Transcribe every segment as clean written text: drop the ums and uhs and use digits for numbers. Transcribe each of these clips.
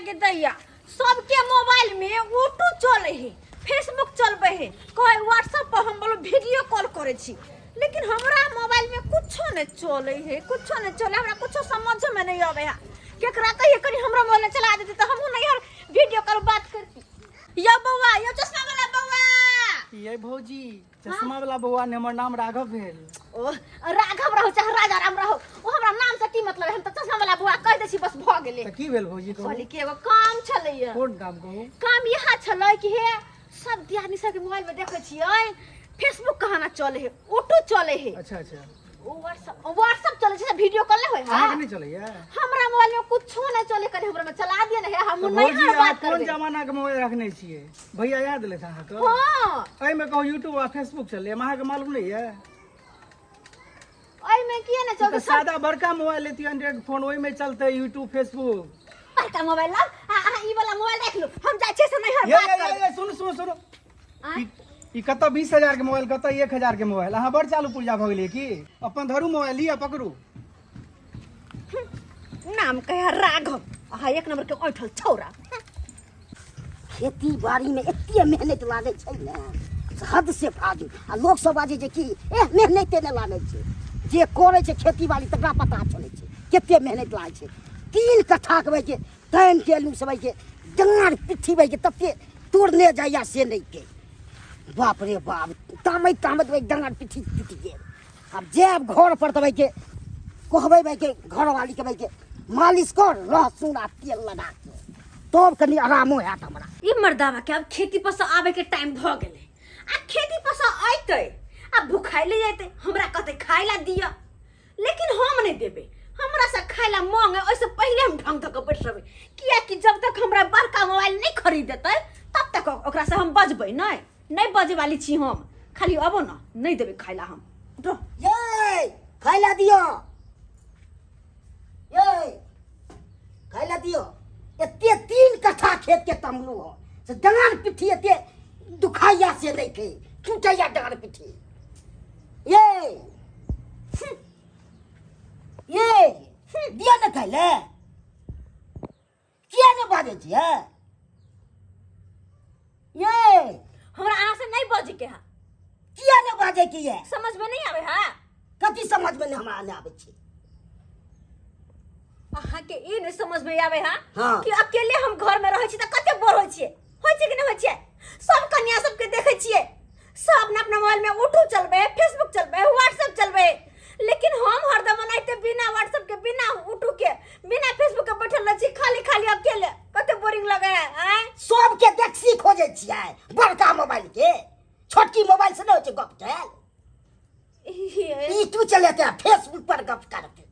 गे दैया, सबके मोबाइल में यूट्यूब चले है, फेसबुक चलबे है, कहे व्हाट्सएप पर हम बोलो वीडियो कॉल करे छी, लेकिन हमरा मोबाइल में कुछो नहीं चले है, कुछो नहीं चले, हमरा कुछो समझ में नहीं आवे है। केकरा कहिए कनी हमरा मोबाइल में चला देती तो हमहू नहीं हर वीडियो कॉल बात करती। यो बउआ, यो चश्मा वाला बउआ। ये भौजी, चश्मा वाला बउआ ने, हमर नाम राघव भेल। ओ राघव रहो चाहे राजा राम रहो, ओ हमरा नाम से की मतलब है, हम तऽ चश्मा वाला बउआ कहि दै छी, बस भऽ गेलै। तऽ की भेल भौजी, कहू? कहली कि एगो काम छलैया। कोन काम, कहू? काम इएह छलै कि हे सब दियादनी सबके मोबाइल में देखै छियै फेसबुक कहाँ चले है, ऑटो चले है। अच्छा अच्छा। ओ व्हाट्सएप, व्हाट्सएप चले छै, वीडियो कॉल नहीं होय है। अहाँके नहि चलैया? हमरा मोबाइल में कुछो नहीं चले, कनी हमरा में चला दिए नहीं, हम तऽ नहीं भौजी हर अहाँ बात कोन करबै। जमाना के मोबाइल रखने छियै? भैया याद देलथि अहाँके? हाँ। एहिमे कहू यूट्यूब आ फेसबुक चले, अहाँके मालूम नहि यऽ? एहिमे किए नहीं तऽ चलते? सादा बड़का मोबाइल लेती, एंड्रॉइड फोन, ओहिमे चलते यूट्यूब फेसबुक। बड़का मोबाइल ला आ अहाँ ई वाला मोबाइल राख लू, हम जाइ छियै से नहीं हर ये बात ये करबै। ये सुनू सुनू सुनू। आँय? ई कतऽ 20,000 के मोबाइल, कतऽ 1,000 के मोबाइल? अहाँ बड़ चालू पुर्जा भऽ गेलियै की? अपन धरू मोबाइल, लिअ, पकड़ू। नाम कहे राघव, अहाँ एक नंबर के ऐठल छौरा। खेती बाड़ीमे एते मेहनत लागै छै ने से हद से फाजिल, आ लोक सब बाजै छै कि एह मेहनते नहि लागै छै। जे करै छै खेती बाड़ी तकरा पता चलै छै कते मेहनत लागै छै। 3 कट्ठाके भाई के तानि के एलहुँ से भाई के डाँड़ पिट्ठी भाई के तते तोड़ने जाइया से नहि के, बाप रे बाप, तामैत तामैत भाई डाँड़ पिट्ठी टूटि गेल। आब जायब घर पर तऽ भाई के कहबै भाई के घरवाली के भाई के मालिश कर लहसुन आ तेल लगा के, तब कनि आरामो हैत हमरा। ई मर्दावा के आब खेती पर से आबे के टाइम भ गेलै, आ खेती पर से अयतै आ भुखाइले जेतै, हमरा कहतै खाय ला दिअ, लेकिन हम नहीं देबै। हमरा से खाय ला मांगे ओहिसे पहिले हम ढंग धऽ कऽ बैठ रहबै, कियाकि जब तक हमरा बड़का मोबाइल नहीं खरीद देतै तब तक ओकरा से हम बजबै नहीं, नहीं बजे वाली छी हम। खाली अबो ना, नहीं देबै खाय ला हम। उठो। ये खाय ला दिअ, ये खाय ला दिअ। एते 3 कट्ठा खेत के तमलू हो से डाँड़ पिट्ठी एते दुखाइया से नहीं के टूटैया डाँड़ पिट्ठी। ये ये दिअ ने खाय ले, किया ने बाजै छियै? ये हमरा अहाँ से नहीं बजे के है। किया ने बाजै के ये? समझ में नहीं आवे है? कथी समझ में नहीं हमरा नहीं आबै छै? अहाँ के ई नहीं समझ में आवे है? हाँ। कि अकेले हम घर में रहै छी त कते बोर होइ छियै, होइ छै कि नहीं होइ छियै? सब कन्या सबके देखै छियै, सब अपना अपना मोबाइल में यूट्यूब चलबै, फेसबुक चलबै, व्हाट्सएप चलबै, लेकिन हम हरदम एनाहिते बिना व्हाट्सएप के, बिना यूट्यूब के, बिना फेसबुक के बैठल रहै छी, खाली खाली अकेले, कते बोरिंग लगे है, आँय? सबके देखसी खोजै छियै बड़का मोबाइल के, छोटकी मोबाइल से नहि होइ छै गप कयल। ई ई तू चलेते आ फेसबुक पर गप करते।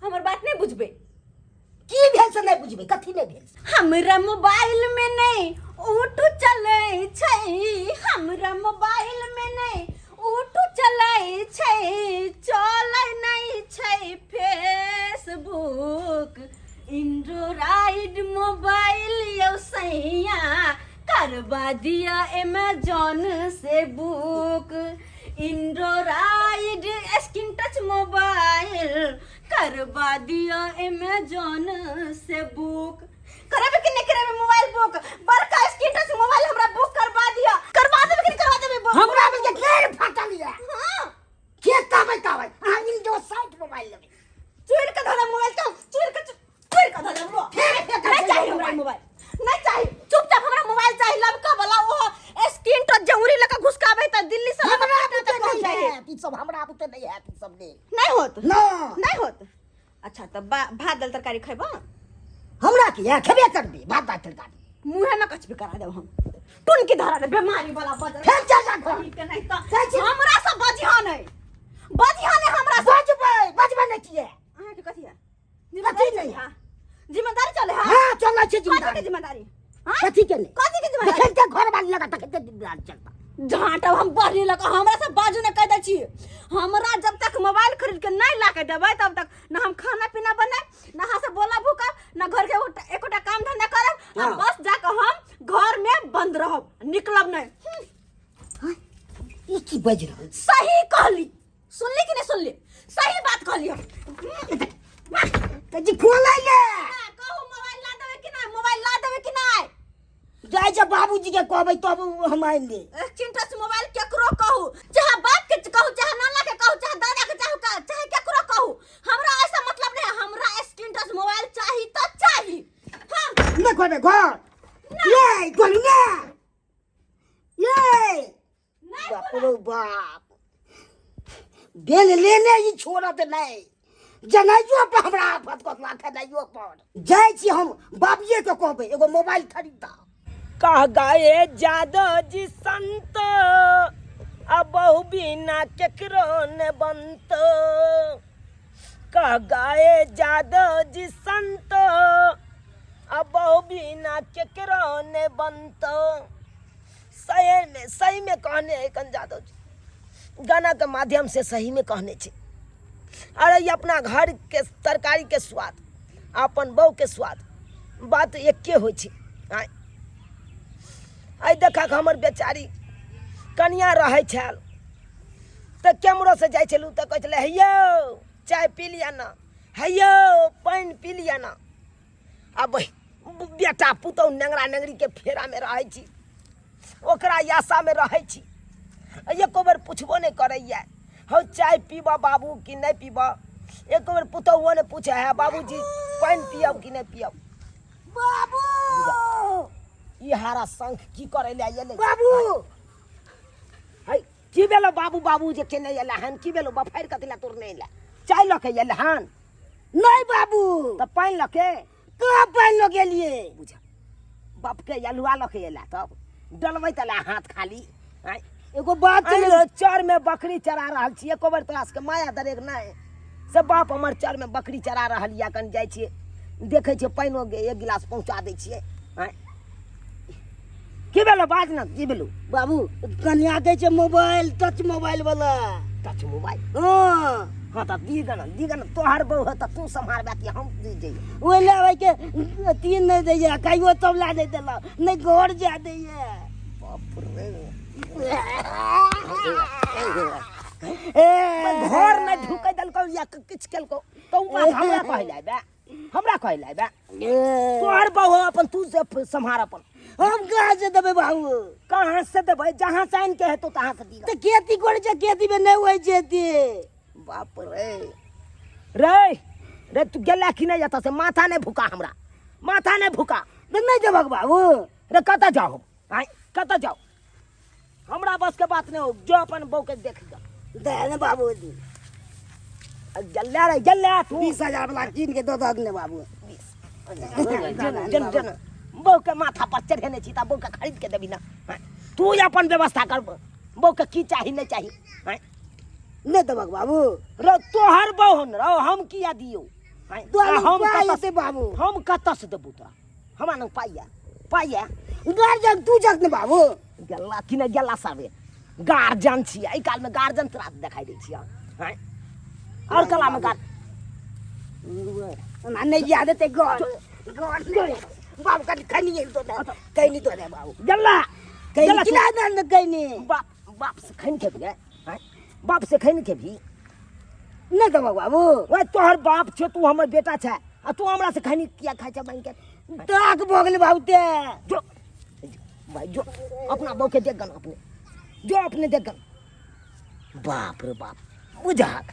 हमर बात नहीं बुझबै? की भेल से नहि बुझबै? कथी नहि भेल से? हमरा मोबाइल में नहीं यूट्यूब चलै छै, हमरा मोबाइल में नहीं यूट्यूब चलै छै, चलै नहीं छै फेसबुक, एंड्रॉइड मोबाइल यौ सैया करवा दिया अमेजोन से book, Android screen touch mobile करवा दिया अमेजोन से बुक। करबे कि नहीं करबे मोबाइल बुक? बड़का स्क्रीन टच मोबाइल हमरा बुक करवा दिया, करवा देबे कि नहीं करवा देबे बुक? हमरा में के घेर फाटल ये। हाँ। के ताबै ताबै अहाँ इंडो साइड मोबाइल लेबै। चोर के धरा मोबाइल तो चोर के, चोर के धरा मोबाइल। फेर फेर नहीं चाहिए हमरा मोबाइल, नहीं चाहिए, चुपचाप हमरा मोबाइल चाहिए लबका वाला, ओ स्क्रीन टच जौरी लका घुसकाबे त दिल्ली से हमरा लबका बुते तक पहुंच नहीं जाए। हैत ई सब, हमरा बुते नहीं हैत ई सब। नहीं नहीं होत? ना। नहीं होत। अच्छा त भात दाल तरकारी खैबा? हमरा की है, खेबे करबी भात दाल तरकारी। मुँहे में कचबी करा देब हम, टुन की धरा दे बीमारी वाला बजर। फेर जा जा घर। के नहीं त जाइ छी। हमरा से बजिहा नहीं, बजिहा नहीं हमरा से। बजबै, बजबै नहीं किए। अहाँ के कथी है? कथी नहीं है? हाँ। जिम्मेदारी चले है? हाँ, चलै छै कथी के जिम्मेदारी। जिम्मेदारी? हाँ? कथी के नहीं? कथी के जिम्मेदारी? जखन ते घर वाली लगा तखन ते जिम्मेदारी चलता। झाँटब हम बढ़ने लगा, हमरा से बाजू ने कह दै छी। हमरा जब तक मोबाइल खरीद के नहीं ला के देबै तब तक ना हम खाना पीना बनाएब, ना अहाँ से बोला भूकब, ना घर के एकोटा काम धंधा करब, आ हाँ। बस जाके हम घर में बंद रहब, निकलब नहीं। हाँ? ई की बाजि रहल? सही कहली, सुनली कि नहीं सुनली? सही बात कहली हम। तऽ जी खोलै ले। छै बाबूजी के कहबै तब हम आनि देब। स्क्रीन टच मोबाइल केकरो कहू, चाहे बाप के कहू, चाहे नाना के कहू, चाहे दादा के चाहे चाहे केकरो कहू, हमरा ऐसा मतलब नहीं। हमरा स्क्रीन टच मोबाइल चाही तो चाही। हाँ। नहि खोलबै घर ये खोलू ने ये। बाप रो बाप, बेल लेने ई छोड़त नहि, जनाइयो पर हमरा आफत कतला खेनाइयो पर। जाइ छी हम बाबिये के कहबै एगो मोबाइल खरीदा। कह गए जादव जी संत, अब बहु बिना केकरो ने बनत। कह गए जादव जी संत, अब बहु बिना केकरो ने बनत। सही में, सही में कहने है कन जादव जी, गाना के माध्यम से सही में कहने छे। अरे ये अपना घर के तरकारी के स्वाद, अपन बहू के स्वाद, बात एके होइ छै। आँय आइ देखक हमर बेचारी कनिया रहै छल तऽ केम्हरोसँ जाइ छलहुँ तऽ कहै छलै, हे यौ चाय पी लिअ ने, हे यौ पानि पी लिअ ने। आब बेटा पुतहु नेंगरा नेंगरीके फेरामे रहै छी, ओकरा आशामे रहै छी, एको बेर पुछबो नहि करैए, हौ चाय पीबऽ बाबू कि नहि पीबऽ। एको बेर पुतहुओ नहि पूछै है, बाबूजी पानि पियब कि नहि पियब। बाबू ई हारा शंख की करै लए एलै? बाबू है की भेलो बाबू बाबू जे केने एलै हन? की भेलो बफारि कथी लए तोड़ने एलै? चाय लऽ के एलै हन? नहि बाबू। तऽ पानि लऽ के? कहाँ पानि लऽ गेलियै? बुझ बापके अलुआ लऽ के एला तब डलबै तला हाथ खाली। आँय एगो बात आँय रो, चर में बकरी चरा रहल छी, एको बेर तोरा सबके माया दरेग नहि से बाप हमर चर में बकरी चरा रहल यऽ। कन जाइ छियै देखै छियै पानिओ एक गिलास पहुँचा दै छियै। आँय की भेलो बाज न, की भेलो? बाबू कन्या दै छै मोबाइल, टच मोबाइल वाला। Touch mobile? हाँ। हाँ तऽ दी गन, दी गन, तोहर बहू है तऽ तू सम्हारबे कि हम दी जइयै? ओहि लेबै के तीन नहि दैया, कहियो तबला नहि देलक, नहि घर जा दैया। बाप रे, ए घर नहि ढुकै देलकौ या किछु केलकौ तऽ ओ बात हमरा कहै लए आबे, हमरा कहै लए आबे। तोहर बहू अपन तू से सम्हार अपन। हम कहाँ से देबै बाबू? कहाँ से देबै? जहाँ से आनि के हेतौ तहाँ से दी। तऽ खेती करै छै, खेती में नहि होइ छै एते। बाप रे रे रे, तू गेला कि नहि एतऽ से? माथा नहि भुका हमरा, माथा नहि भुका। तऽ नहि देबक बाबू? रे कतऽ जाउ? आँय कतऽ जाउ? हमरा बस के बात नहि हो, जो अपन बहू के देख ग। दे ने बाबू। गेला रे, गेला तू। 20,000 वाला कीन के दऽ दहक ने बाबू। जन जन जन, बहू के माथा पर चढ़ेने छी तऽ बहू के खरीद के देबी ना? आँय, तू अपन व्यवस्था कर, बहू के की चाही नहि चाही। आँय नहि देबक बाबू? रो तोहर बहू न रो, हम किया दियौ? आँय, तोहर आ हम पाइ कतऽ हेतै बाबू? हम कतऽ से देबू तोरा? हमरा लग पाइ यऽ, पाइ यऽ। गार्जियन तू जख ने बाबू। गेला कि नहि गेला? साबे गार्जियन छी, एहि कालमे गार्जियन तोरा देखाइ दै छियै? आँय आओर कलामे गार् हमरा नहि याद हेतै घर घर नहि बाबू, कनि कनि दो दे, कनि दो दे बाबू। गेला कनि गेला। किला दे ने कनि। बाप बाप से खैन खेबी? आँय बाप से खैन खेबी? नहि देबक बाबू? ओए तोहर बाप छौ, तू हमर बेटा छै, आ तू हमरा से खैनी किया खाइ छै मांगि के? दाग भऽ गेलै बाबू ते। जो भाई जो, अपना बहू के देख गन अपने, जो अपने देख गन। बाप रे बाप, बुझहक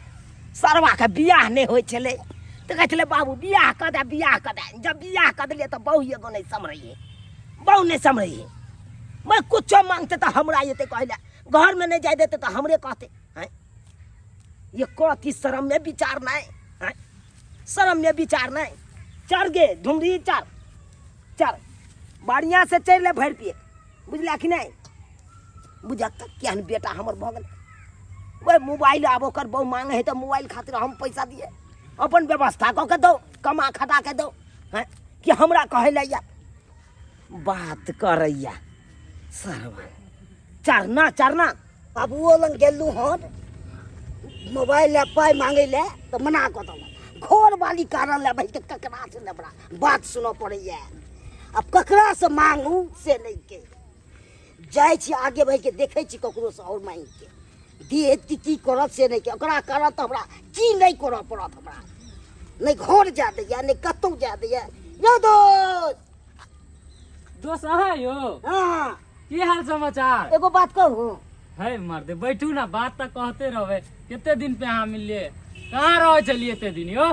सरवा के बियाह नहि होइ छलै तऽ कहै छलै बाबू बियाह कऽ दे, बियाह कऽ दे। जब बियाह कऽ देलियै तऽ बहू एगो नहि सम्हरैये, बहू नहि सम्हरैये। मैं कुछो मांगते तऽ हमरा एतै कहै लए, घरमे नहि जाय देतै तऽ हमरे कहतै। आँय ये कथी शरम में विचार नहीं? आँय शरम में विचार नहीं। चढ़ गे धुमरी, चढ़ चढ़ बढ़िया से चढ़ ले भरि पेट, बुझला कि नहीं? बुझक तऽ केहन बेटा हमर भऽ गेलै। ओहि मोबाइल आब ओकर बहु मांगे है तऽ मोबाइल खातिर हम पैसा दिए? अपन व्यवस्था कऽ के दौ, कमा खटा के दौ। हैं कि हमरा कहै लए या बात करैया सरवा। चढ़ना चढ़ना। बाबुओ लग गेलहुँ हन मोबाइल लए पाइ मांगै लए तऽ मना कऽ देलक। घरवाली कारण लए भाई ककरासँ ने बड़ा बात सुनऽ पड़ैए, आब ककरासँ मांगू से नहि के जाइ छी। आगे बढ़िके देखै छी ककरोसँ आओर मांगिके देत कि की करत से नहि के ओकरा करत। तऽ हमरा की नहि करऽ पड़त? हमरा नहि घर जाय दैए, नहि कतहु जाय दैए। यौ दोस्त दोस्त अहाँ यौ? हाँ। की हाल समाचार? एगो बात कहू। है मर्दे, बैठू ना, बात तऽ कहते रहबै। कते दिन पे अहाँ मिललियै? कहाँ रहै छलियै एते दिन यौ?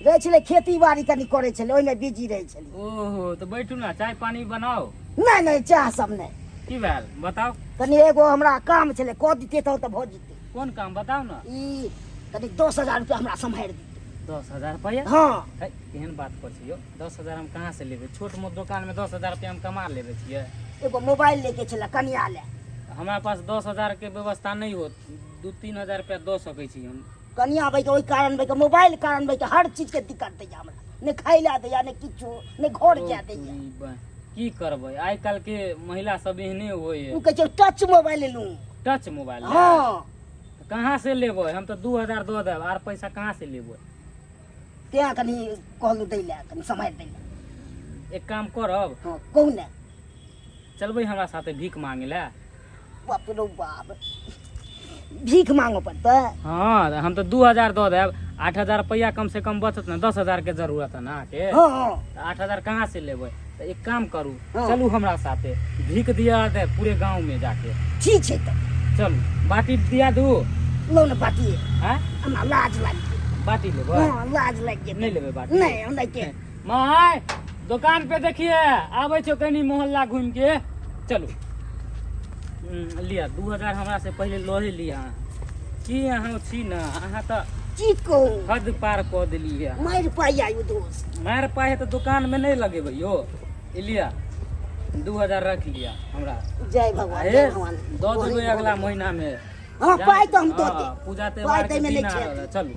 रहै छलै खेती बाड़ी कनि करै छलै, ओहिमे बिजी रहै छलै। ओहो, तऽ बैठू ना, चाय पानी बनाउ। नहि नहि, चाह सब नहि। की भेल बताउ? कनि एगो हमरा काम छलै, कऽ दितियै तहन तऽ भऽ जेतै। कोन काम बताउ ने? ई कनि 10,000 रुपया हमरा सम्हारि दितै। 10,000 रुपया? हाँ। है, केहन बात करै छी यौ, 10,000 हम कहाँ से लेबै? छोट मोट दोकान में 10,000 रुपया हम कमा लेबै छियै। एगो मोबाइल लेके छलै कनिया ले। हमरा पास 10,000 के व्यवस्था नहि होत, 2-3 हजार रुपया दऽ सकै छी हम। कनिया बैके ओहि कारण बैके मोबाइल कारण बैके हर चीज के दिक्कत दैया हमरा, नहि खाइ लए दैया, नहि किछु, नहि घर जाय दैया। ओ तोरी बा, की करबै, आइ काल्हि के महिला सब एहने होइ ओ कहै छै टच मोबाइल लेलहुँ। Touch mobile? हाँ। कहाँ से लेबै? हम तऽ 2000 दऽ देब, आर पैसा कहाँ से लेबै? तेँ कनि कहलहुँ दै लए, कनि सम्हारि दै लए। एक काम करब। हाँ, कहू ने। चलबै हमरा साथे भीख मांगे लए? बाप रो बाप, भीख मांगऽ पड़तै? हाँ, हम तऽ 2000 दऽ देब, 8000 रुपैआ कम से कम बचत ने। 10,000 के जरूरत है ने अहाँके? हाँ हाँ। तऽ 8000 कहाँ से लेबै? तऽ एक काम करू। हाँ। चलू हमरा साथे, भीख दिया दे पूरे गाँव में जाके। ठीक छै तऽ। चलू, बाटी दिया दू। लौ ने बाटी। आँय? हमरा लाज लागि गेल। बाटी लेबै? हाँ, लाज लागि गेल। नहि लेबै बाटी? नहि, हम नहि के। माय, दोकान पे देखिए, आबै छौ कनी मोहल्ला घूमि के। चलू, लिअ 2000 हमरा से पहिले लहे लिअ अहाँ। की अहाँ छी ने, अहाँ तऽ की कहू, हद पार कऽ देलियै। मारि पाइ आयु दोस्त। मारि पाइ है तऽ दुकान में नहि लगेबै यौ। ई लिअ 2000, रख लिअ हमरा। जय भगवान, हे, जय भगवान। दऽ देबै अगला महीना में। हाँ, पाइ तऽ हम दऽ हाँ, देब। पूजा पाइ त्योहार के ताहिमे दिन नहि आ छै। रहल है, चलू।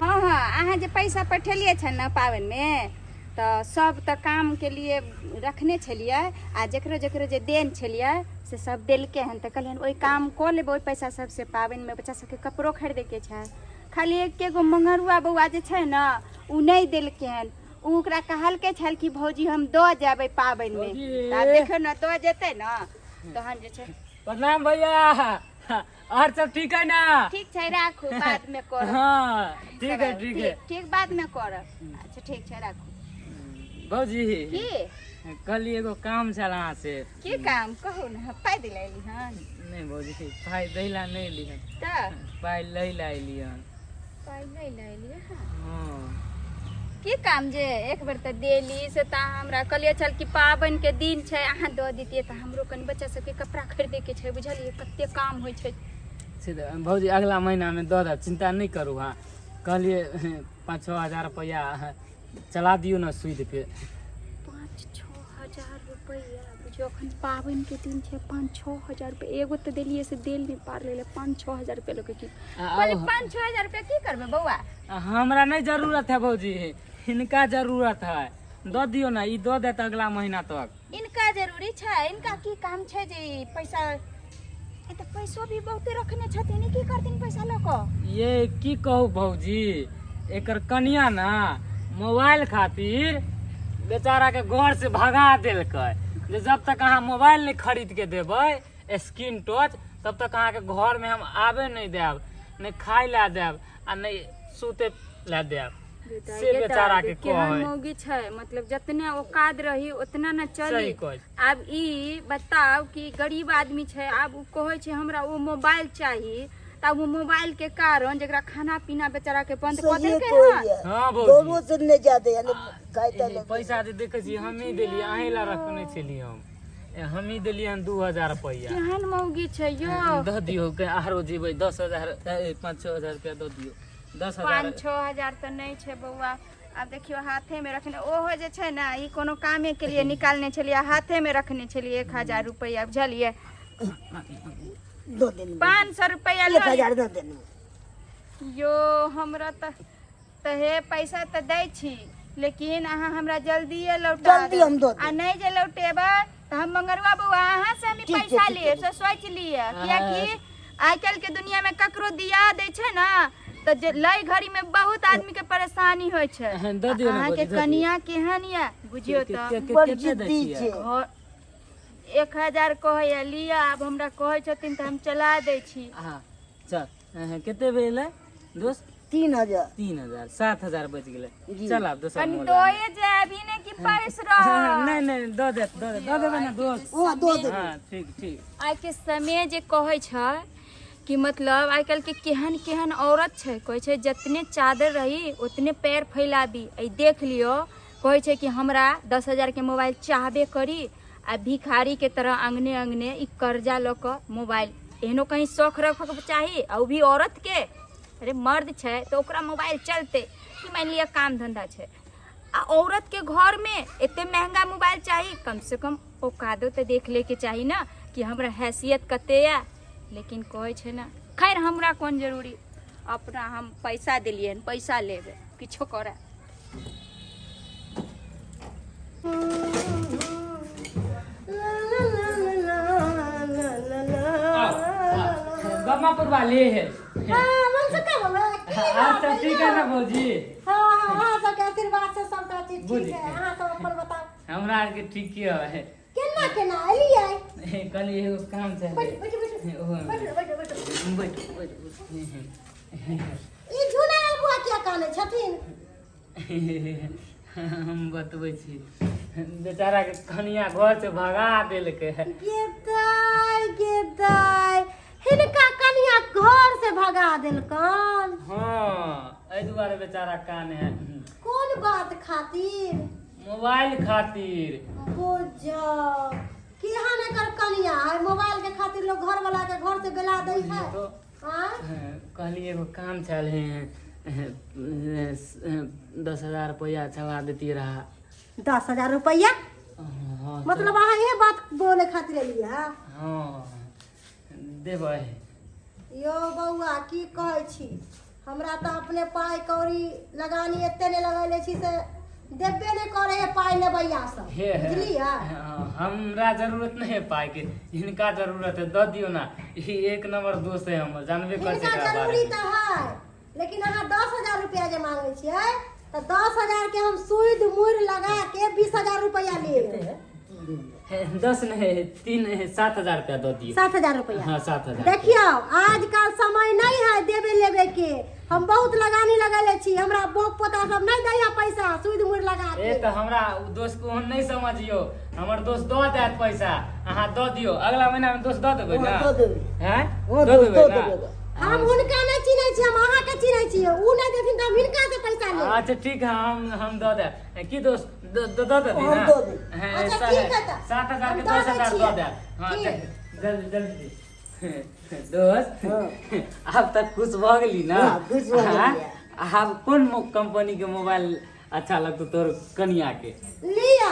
हाँ हाँ, अहाँ जे पैसा पठेलियै छै ने पाबनिमे, तऽ सब तऽ कामके लिए रखने छलियै आ जकरो जकरो जे देन छलियै से सब देलकै हन, तऽ कहलियै ओहि काम कऽ लेबै ओहि पैसा सबसँ। पाबनिमे बच्चा सबके कपड़ो खरीदैके छै। खाली एके गो मंगरुआ बौआ जे छै ने, ओ नहि देलकै हन। ओ ओकरा कहलकै छल कि भौजी हम दऽ जेबै पाबनिमे। भौजी। तऽ आब देखियौ ने, दऽ जेतै ने तहन जे छै। प्रणाम भैया, और सब ठीक है ना? ठीक छै, राखू, बादमे करब। हाँ, ठीक है, ठीक है। ठीक, बादमे करब। अच्छा, ठीक छै, राखू। भौजी। की? कहली एगो काम छल अहाँ से। की काम कहू ने, पाइ दिला एली हन? नहि भौजी, पाइ दै ला नहि एली हन। तऽ? पाइ लै ला एली हन। पाइ लै ला एली हन? हाँ। की काम जे एक बेर तऽ देली से तऽ अहाँ हमरा कहलियै छल कि पाबनिके दिन छै, अहाँ दऽ दितियै तऽ हमरो कनि बच्चा सबके कपड़ा खरीदैके छै। बुझलियै, कते काम होइ छै। से तऽ भौजी अगला महीनामे दऽ देब, चिन्ता नहि करू। अहाँ कहलियै 5-6 हजार रुपैआ चला दियौ ने सूद पे। 5-6 हजार रुपैआ? बुझियौ, अखन पाबनिके दिन छै, 5-6 हजार रुपैआ। एगो तऽ देलियै से देल नहि पार लेलै, 5-6 हजार रुपैआ लोकके की कहलियै? 5-6 हजार रुपैआ की करबै बौआ? हमरा नहि जरूरत है भौजी, हिनका जरूरत है। दऽ दियौ ने, ई दऽ देत अगला महीना तक। इनका जरूरी छै? इनका की काम छै जे ई पैसा? ई तऽ पैसो भी बहुते रखने छथिन, ई की करथिन पैसा लऽ कऽ? ये की कहू भौजी, एकर कनिया ना मोबाइल खातिर बेचारा के घर से भगा देलकै, जे जब तक अहाँ मोबाइल नहि खरीद के देबै स्क्रीन टच, तब तक अहाँके घर में हम आबे नहि देब, नहि खाय ला देब आ नहि सुते ला देब। से बेचारा के केहन कहै। मौगी छै, मतलब जतने औकात रही उतना न चली। सही कहै। आब ई बताउ कि गरीब आदमी छै, आब ओ कहै छै हमरा ओ मोबाइल चाही, तऽ आब ओ मोबाइल के कारण जकरा खाना पीना बेचारा के बंद कऽ सहिए देलकै हन। कहैया। हाँ भौजी। घरो से नहि जाय दैया, नहि खाइ ताइ ई लए। पैसा जे देखै छी, हमही देलियै, अहीं ला रखने छलियै हम। हमही देलियै हन 2000 रुपैआ। केहन मौगी छै यौ। दऽ दियौ के आरो जेबै 10,000, 5-6 हजार रुपैआ दऽ दियौ, 10,000। 5-6 हजार तऽ नहि छै बौआ। आब देखियौ, हाथेमे रखने ओहो जे छै ने, ई कोनो कामे के लिए निकालने छलियै, हाथेमे रखने छलियै 1000 रुपैआ, बुझलियै? दऽ देलहुँ। 500 रुपैआ एक लऽ लिअ। हजार दऽ देलहुँ। यो, हमरा तऽ तऽ हे, पैसा तऽ दै छी, लेकिन अहाँ हमरा जल्दिए लौटा जल्दी देब। हम दऽ देब। आ नहि जे लौटेबै तऽ हम मंगरुआ बौआ अहाँ से हम ई ठीक छै, पैसा ठीक छै। लेब, से सोचि लिअ, कियाकि आइ काल्हि के दुनिया में ककरो दिया दै छै ने, तऽ जे लै घड़ी में बहुत आदमी के परेशानी होइ छै। दऽ दियौ ने अहाँके भौजी, दऽ दियौ। कनिया केहन यऽ, बुझियौ तऽ। बड़ कते दै जिद्दी छियै? छै। घर 1000 कहैया, लिअ। आब हमरा कहै छथिन तऽ हम चला दै छी। हाँ, चल, कते भेलै दोस्त? 3000। 3000, 7000 बचि गेलै। जी। चल आब दोसर कनि मोबाइल। दोए जायब ई नहि कि पैस रह। नहि नहि, दऽ देत, दऽ देत, दऽ देबै ने दोस्त? ओ दऽ देबै। हँ, ठीक ठीक। आइके समय जे कहै छै कि मतलब आइ काल्हिके केहन केहन औरत छै, कहै छै जतने चादर रही ओतने पैर फैलाबी। एहि देख लियौ, कहै छै कि हमरा 10,000के मोबाइल चाहबे करी, आ भिखारीके तरह अङ्गने अङ्गने ई कर्जा लऽ कऽ मोबाइल। एहनो कहीं शौख रखऽके चाही, आ ओ भी औरतके। अरे मर्द छै तऽ ओकरा मोबाइल चलतै कि मानि लिअ काम धन्धा छै, आ औरतके घरमे एते महंगा मोबाइल चाही? कमसँ कम औकादो तऽ देख लैके चाही ने कि हमरा हैसियत कते यऽ। लेकिन कहै छै ने, खैर हमरा कोन जरूरी, अपना हम पैसा देलियै हन, पैसा लेबै, किछो करए। गमापुर वाली है। हाँ, मनसुखा बाबा, की हाँ, सब ठीक है ना भौजी? हाँ हाँ, अहाँ सबके आशीर्वाद से सबटा चीज बुझि ठीक है। अहाँ सब अपन बताउ। हमरा आरके ठीक है। केना केना एलियै? कहलियै एगो काम छै। बैठू बैठू बैठू। ओहो। बैठू बैठू बैठू। बैठू बैठू। ई झूला बुआ किया कानै छथिन? हम बतबै छी, बेचारा के कनिया घर से भगा देलकै। गे दाय गे दाय, हिनका कनिया घर से भगा देलकन? हँ, एहि दुआरे बेचारा काने है। कोन बात खातिर? मोबाइल खातिर। बुझाओ केहन एकर कनिया है, मोबाइल के खातिर लोग घर वाला के घर से बेला दै है। तो आँय? कहलियै एगो काम छल है, 10,000 रुपैआ छवा देती रहा। 10,000 रुपया? हाँ। मतलब अहाँ इहे बात बोले खातिर एलियै है? हँ, देबै। यो बौआ, की कहै छी, हमरा तऽ अपने पाइ कौड़ी लगानी एते नहि लगैले छी से देबे नहि करै है पाइ लेबैया सब। हे हे। बुझलियै? हाँ, हमरा जरूरत नहीं है पाई के, हिनका जरूरत है, दऽ दियौ ना। ई एक नंबर दोस्त है हमर, जानबे कर छै हिनका एकरा बारे जरूरी में। तऽ है, लेकिन अहाँ 10,000 रुपया जे मांगै छियै तऽ 10,000 के हम सूद मुड़ लगा के 20,000 रुपया लेब। हे, दस नहीं, तीन 7,000 रुपया दऽ दियौ। 7,000 रुपया? हाँ, 7,000। देखियौ, आजकल समय नहीं है देबे लेबे के। हम बहुत लगानी लगेले छी, हमरा बौक पोता सब नहीं दैया पैसा सूद मुड़ लगा ए के। तऽ हमरा उ दोस्त को ओहन नहीं समझियौ, हमर दोस्त दऽ देत पैसा, अहाँ दऽ दियौ। अगला महीना में दोस्त दऽ देबै ना? दऽ देबै। हैं? हँ, दऽ दोस्त देबै दऽ ना? देबै। हम हुनका नहीं चिन्है छी, हम अहाँ के चिन्है छी। उ नहीं देथिन तऽ हम हिनका से पैसा लेब। अच्छा ठीक है, हम दऽ देब। की दोस्त, दऽ दऽ देबी हम ना? दऽ देब। हैं, अच्छा, ठीक है तऽ। 7,000 के हम दऽ 10,000 दै दऽ छियै। देब। हाँ। ठीक। जल्दी जल्दी दोस्त, आब तक खुश भऽ गेली ना? हाँ, खुश भऽ गेलियै। हाँ? आब कोन कंपनी के मोबाइल अच्छा लगतौ तोर कनिया के? लिअ,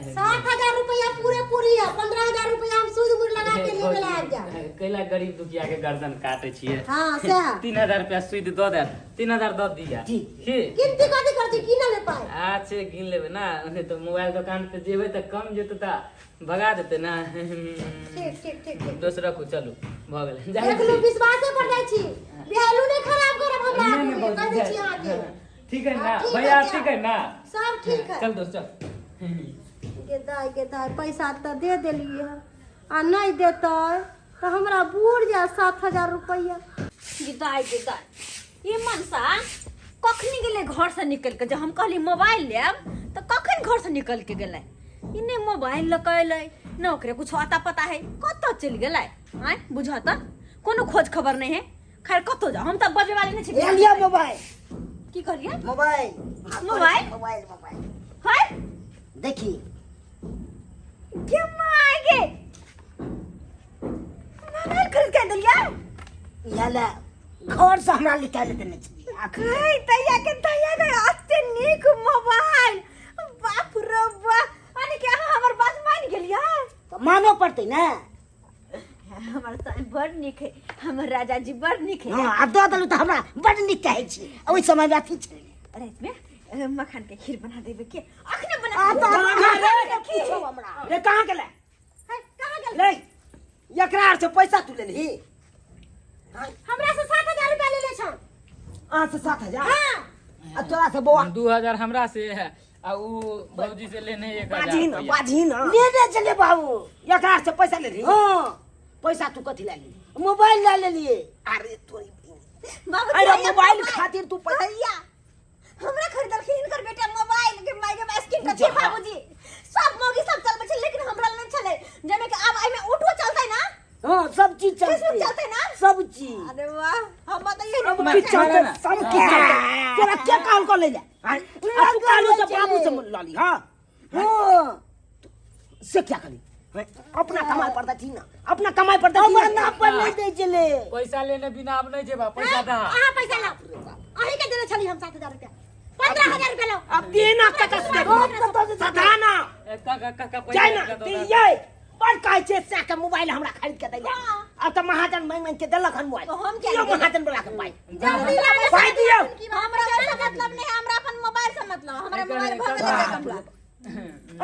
7,000 रुपया पूरे पूरी है, 15,000 रुपया हम सूद मुड़ लगा के लेबे ला आबि जायब। कैला गरीब दुखिया के गर्दन काटे छियै? हाँ, सएह। 3,000 रुपया सूद दऽ देब, 3,000 दऽ दिया। ठीक। की गिनती कथी करै छी, गिनल है पाइ? अच्छे, गिन लेबै ना, नहि तऽ मोबाइल दोकान पे जेबै तऽ कम जेतै तऽ भगा देतै ना। ठीक ठीक ठीक ठीक। दोस्त रखू, चलू, भऽ गेलै, जाइ देख लू, छी। विश्वासे पर जाइ छी, वैल्यू नहि खराब करब हमरा नहि, नहि, आगूमे, भौजी, कहि दै छी अहाँके। ठीक है ना? हाँ, ठीक है, भैया। जा। ठीक है ना? सब ठीक है। चल दोस्त, चल। गे दाय गे दाय, पैसा तऽ दे देलियै हँ, आ नहि देतै तऽ हमरा बुड़ जाय 7,000 रुपैआ। गे दाय गे दाय, ई मनसा कखनी गेलै घर से निकल के? जब हम कहली मोबाइल लेब तऽ कखन घर से निकल के गेलै? ई नहि मोबाइल लऽ के अयलै, ने ओकरे कुछ अता पता है। कतऽ चलि गेलै? आँय, बुझऽ तऽ कोनो खोज खबर नहि है। खैर, कतौ जाओ, हम तऽ बजै वाली नहि छी। ले लिअ मोबाइल। की कहलियै? मोबाइल। मोबाइल? Mobile mobile. है। देखी। गे माय गे, मोबाइल खरीद के देलियै? इएह ले घर से हमरा निकालि देने छलियै आखिर। गई तैया के तैया के, अते नीक मोबाइल, बाप रे बाप! अरे के अहाँ हमर बात मान गेलियै? तऽ मानऽ पड़तै ने। हमर साई बड़ नीक है, हमर राजा जी बड़ नीक है। हँ, आब दऽ देलहुँ तऽ हमरा बड्ड नीक कहै छी, ओहि समयमे अथी छलै। राति में मखान के खीर बना देबे के अखने बना आ तऽ देबै। पूछो हमरा। रे, कहाँ गेलै? है, कहाँ गेल? ले, एकरा आर से पैसा तू लेलही? हमरा से 7,000 रुपया लेले छन। अहाँ से 7,000? हाँ। आ तोरा से बौआ? 2,000 हमरा से है आ उ भौजी से लेने 1,000 बाजही न। रुपैआ। बाजही न। लेने छलै बाबू। एकरा से पैसा लेलही? हाँ। पैसा तू कथी लए लेलही? मोबाइल लए लेलियै। अरे तोरी। बाबूजी अरे हैया मोबाइल खातिर तू पैसा भैया हमरा खरीदलखिन हिनकर बेटा मोबाइल के माय के स्क्रीन का छै बाबूजी सब मौगी सब चलबै छै लेकिन हमरा लग नहि छलै जाहिमे कि आब एहिमे ऑटो चलतै ना हाँ सब चीज चलते फेसबुक चलतै ना सब चीज अरे वाह हम बताइए सब किछ चलते सब किछ चलते तोरा के कहल को ले जा आ तू कहलू से बाबू से लऽ ली हाँ हाँ से क्या करी अपना कमाई पड़ता थी ना अपना कमाई पड़ता थी हमरा नाम पर नहीं दै छलै पैसा लेने बिना आब नहीं जेबा पैसा दा अहाँ पैसा लाओ अहीं के देने छली हम 7000 रुपया 15000 रुपया लाओ अब देना कतऽ से देबो? सधाना ए, काका काका पैसा जाय ना दऽ दऽ। दियै बड़ कहै छै सएह के मोबाइल हमरा खरीद के दैया हाँ। अब तऽ महाजन मांगि मांगि के देलक हन मोबाइल तो हम किया दियौ नहीं देबै? महाजन वाला के पाइ जल्दी लाबै पाइ दियौ हमरा से मतलब नहीं हमरा अपन मोबाइल से मतलब हमरा मोबाइल भऽ गेलै कमला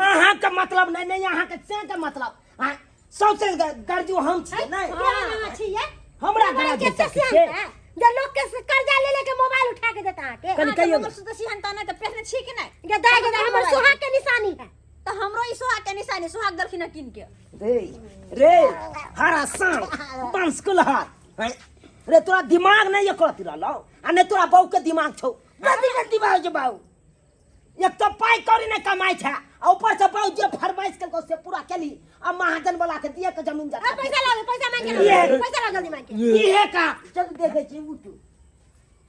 अहाँके मतलब नहि नहि अहाँके सएह के मतलब अहाँ सौंसे गरजू हम छियै नहि हाँ छियै हमरा मोबाइल गरज के छै सिहनता है। जे लोग के कर्जा ले लेके मोबाइल उठा के देता अहाँके कनि कहियौ ने। हमर सुत सिहनता नहि तऽ पहिने छी कि नहि गे दाइ गे दाइ, हमर सुहाग के निशानी है तऽ हमरो ई सुहाग के निशानी सुहाग देलखिन हँ कीन के रे रे हरा साँप बंस कुलहर हैं? रे तोरा दिमाग नहीं एको रत्ती रहलौ आ नहि तोरा बहू के दिमाग छौ कथी के दिमाग छौ बहू एक तो पाइ कौड़ी नहि कमाइ छै आ ऊपर से बहू जे फरमाइश केलकौ से पूरा केली आ महाजन वाला के दिए के जमीन आ जथा पैसा लाओ पैसा मांग के लाओ पैसा लाओ जल्दी मांग के इहे का चल देखै छी उठू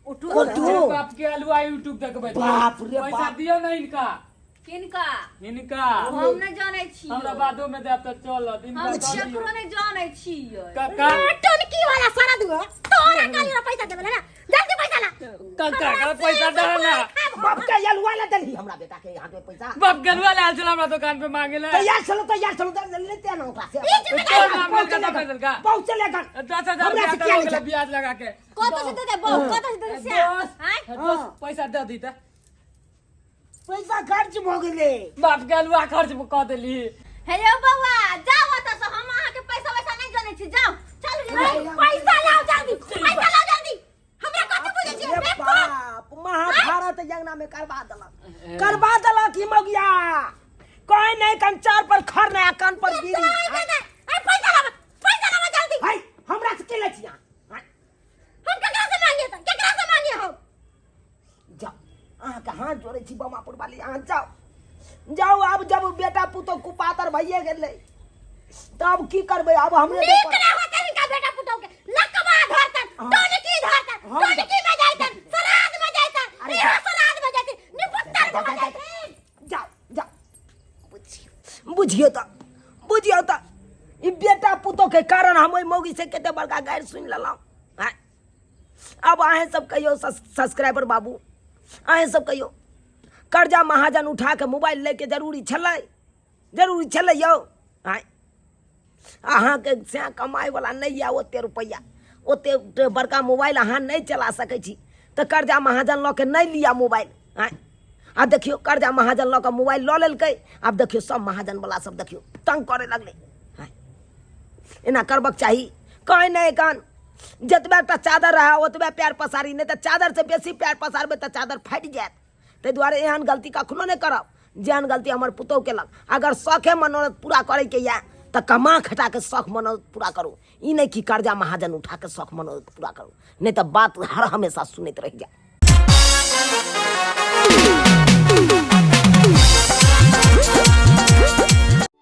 उठू उठू बाप के अलुआ यूट्यूब देखबै बाप रे पैसा बाप। दियौ ना इनका किनका इनका हम नहि जानै छी हमरा बादो में देब तऽ चलत इनका हम दऽ दियौ। केकरो नहि जानै छी काका टोनकी वाला सारा दुआ तोरा काली वाला पैसा देबे ना जल्दी पैसा ला काका का पैसा दे ना बाप के अलुआ ला देलही हमरा बेटा के हाथ में पैसा बाप गलुआ लायल छल हमरा दुकान पे मांगे ला तैयार चलो तैयार चलो लेते ना ओकरा से तोर नाम लड़का ना देलका पहुंचले गन 10,000 हमरा से रुपया किया हो लै गेलै छै? ब्याज लगा के कतऽ से दे दे बहू कतऽ से दे दे से दोस्त आँय दोस्त पैसा दे दी तऽ पैसा खर्च भऽ गेलै बाप के अलुआ खर्च कऽ देली हे यौ बौआ जाउ ओतऽ से हम अहाँके पैसा वैसा नहि जानै छी जाउ चलू अरे, पैसा लाओ जल्दी पैसा लाओ जल्दी हमरा कथी बुझै छियै रे बेवकूफ बाप महाभारत जंगना में करवा देलक करवा देलक ई मगिया कोई नहीं कंचार पर खर नहीं कान पर गिरी दाइ दे दे अरे पैसा लाओ पैसा लाओ जल्दी हाय हमरा से के लै छी अहाँ? हाय, हम केकरा से मांगिए त केकरा से मांगिए हम जाओ अहाँके हाथ जोड़ै छी बमापुर वाली अहाँ जाओ जाओ आब जब बेटा पुतोह कुपातर भइए गेलै तब की करबै आब हमरे नीक देह पर- ना होते इनका बेटा पुतोह के लकवा धरतन हाँ। टोनकी धरतन हाँ। टोनकी में जाइतन सराद में जाइतन अरे इहो सराद में जाइतन निपुत्तर में जाइतन जाओ जाओ बुझियौ बुझियौ तऽ बुझियौ तऽ ई बेटा पुतोह के कारण हम ओहि मौगी से कते बड़का गारि सुनि लेलहुँ आँय आब अहेँ सब कहियौ सब्सक्राइबर बाबू अहेँ सब कहियौ कर्जा महाजन उठा के मोबाइल लैके जरूरी छलै जरूरी छलै यौ आँय अहाँके सएह कमाइवला नहि यऽ ओतेक रुपैआ ओतेक बड़का मोबाइल अहाँ नहि चला सकै छी तऽ कर्जा महाजन लऽ के नहि लिअ मोबाइल आँय आ देखियौ कर्जा महाजन लऽ कऽ मोबाइल लऽ लेलकै आब देखियौ सब महाजनवला सब देखियौ तंग करय लगलै आँय एना करबक चाही कहै नहि कान जतबे टा चादर रहए ओतबे पैर पसारी नहि तऽ चादरसँ बेसी पैर पसारबै तऽ चादर फाटि जायत ताहि दुआरे एहन गलती कखनो नहि करब जेहन गलती हमर पुतहु केलक अगर शौखे मनोरथ पूरा करैके यए तऽ कमा खटा कऽ शौख मनोरथ पूरा करू ई नहि कि कर्जा महाजन उठा कऽ शौख मनोरथ पूरा करू नहि तऽ बात हर हमेशा सुनैत रहि जायब।